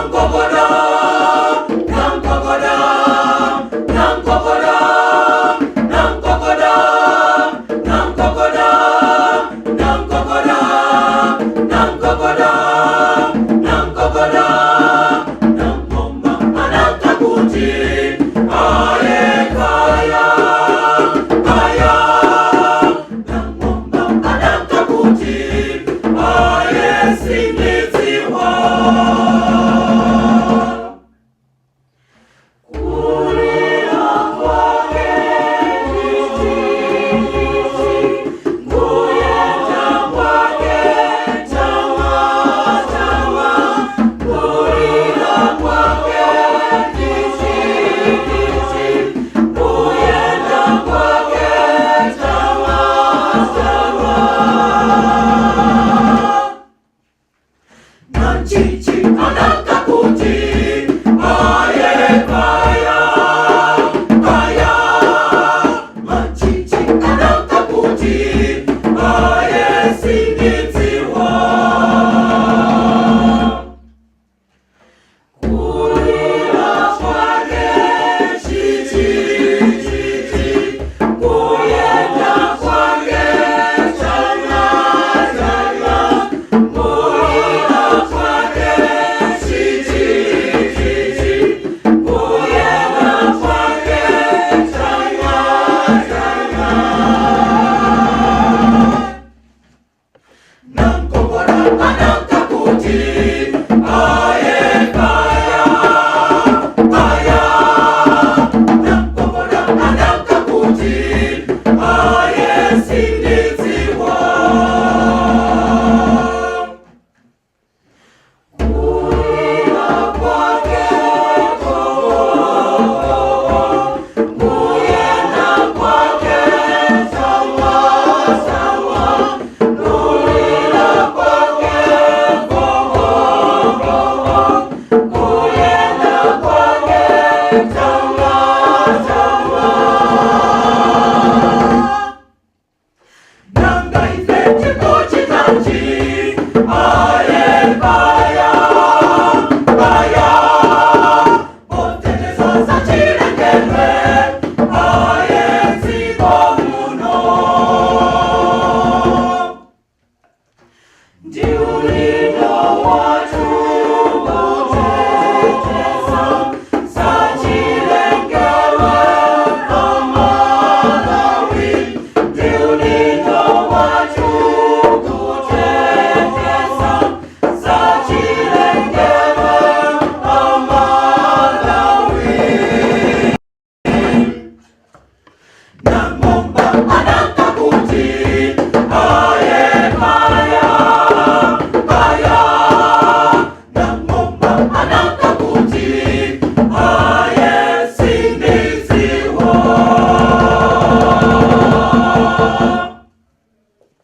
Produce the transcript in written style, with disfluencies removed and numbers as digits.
Nangogoda, nangogoda, nangogoda, nangogoda, nangogoda, nangogoda, nangogoda, nangogoda, nangoma anankakuti aye kaya kaya, nangoma anankakuti aye sindidziwa. Kulira kwake ndichiti, kuyenda kwake tawa tawa. Kulira kwake ndichiti, kuyenda kwake tawa tawa. Nanchichi anankakuti aye kaya kaya. Manchichi anankakuti aye sindidziwa. Kulira kwake chichi chichi, kuyenda kwake chana chana. Kulira kwake chichi chichi, kuyenda kwake chana chana. Nankokora anankakuti.